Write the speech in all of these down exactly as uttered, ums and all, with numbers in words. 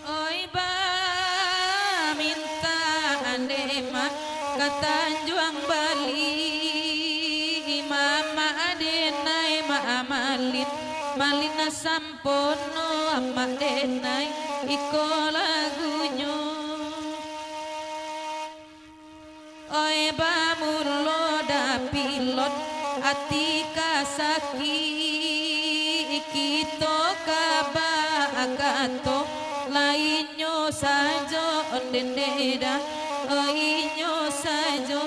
Oi, bamintak andeh mak ka Tanjuang Bali, mamak denai mak malin, malin sampono amak denai, iko lagunyo. Oi, bamulo dapilon, ati ka sakik, kito ka bakato, lainnyo sajo, ondeh-ondeh dah, lainnyo sajo.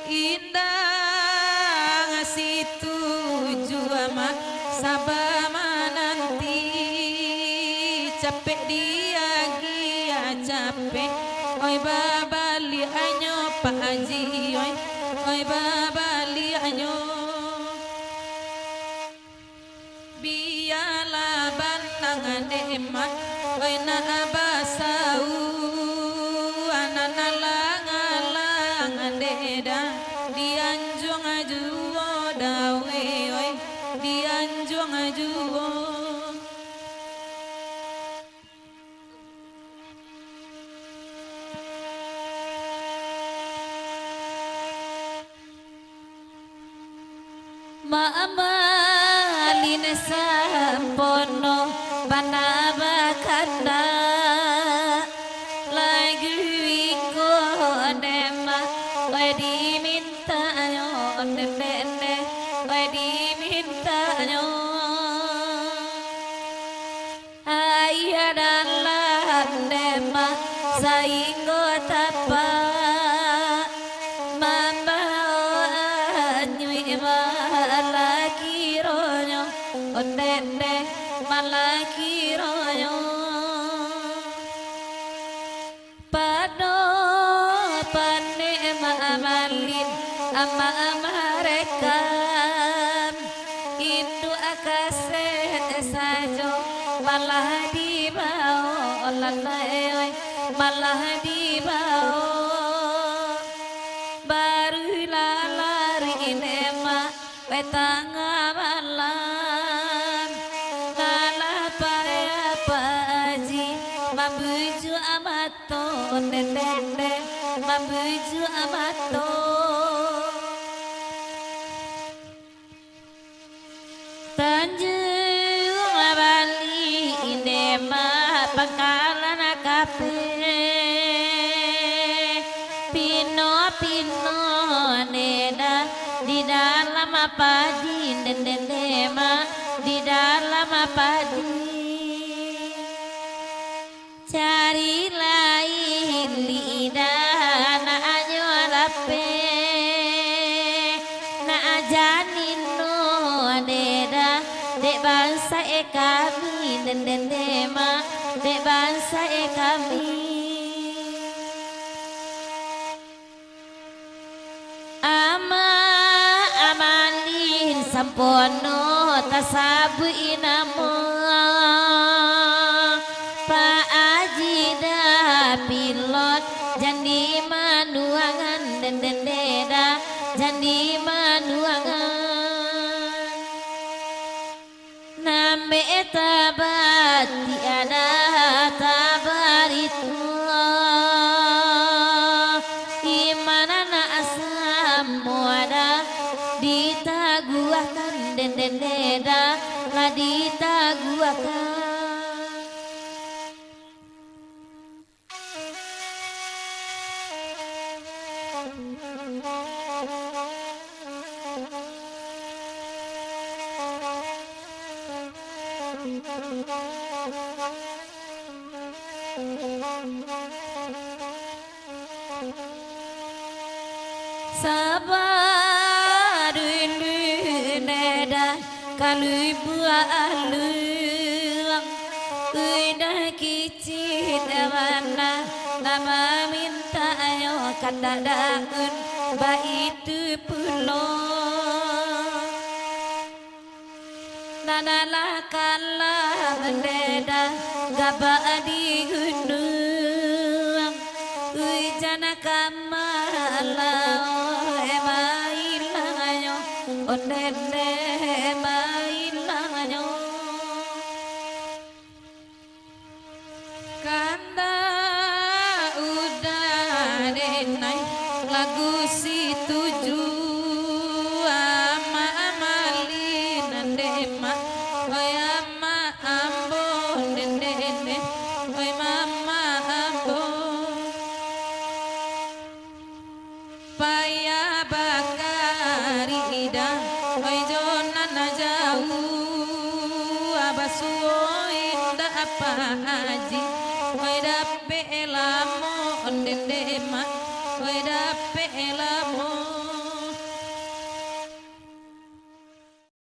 Indak situju amak, saba mananti, capek diagiah capek, oi babaliaknyo Pak Haji, oi, oi babaliaknyo. Bialah banang dek mak, oi nak basau, anak nak langang-langang dek dah, dianjuang juo dawek, oi, dianjuang juo. Mak malin sampono bana bakandak, lagu iko dek mak, oi dimintaknyo, ondeh-ondeh, oi dimintaknyo. Ayah dalam dek mak, sainggo tapak mambaok anyuik, malah kironyo, ondeh-ondeh, malah kironyo. Pado panek mak malin, amak marekam, induak kasek sajo, malah dibaok, oi, malah dibaok. Barulah lari dek mak, Weh tangah malam, alah payah Pak Haji, mambujuak mato, ondeh-ondeh, mambujuak mato. Tanjuang Bali, indak mah pangkalan kapeh. Pino-pino neda di dalam padi, dendendema di dalam padi. Cari lai lidah anaknyo lapeh, nak janino neda, dek bansa e kami, dendendema dek bansa e kami. Amak Amalin sampono tasabuik namo, Pak Haji Dapilot, jan dimanuangan, dendendeda, jan dimanuangan. Nambek tabatik adat tabarito, iman anak samo adat ditaguahkan, dendendeda lah ditaguahkan. Saba dulu neda ka Lubuak aluang, udah kicik bana, nama minta ayo kandak daun, baitu pulo. Nanalah kalah bendeda, gabak di gunuang, ujan kamalah, oh, eh, mailangnyo, ondeh-ondeh, mailangnyo. Kandak udah denai lagu situju, amak malin nan demak, oi amak ambo, den-den-den, oi mamak ambo. Payah bakaridah, oi jo nan jauah, basuo indak Pak Haji, oi dapek lamo onden demak, oi dapek lamo.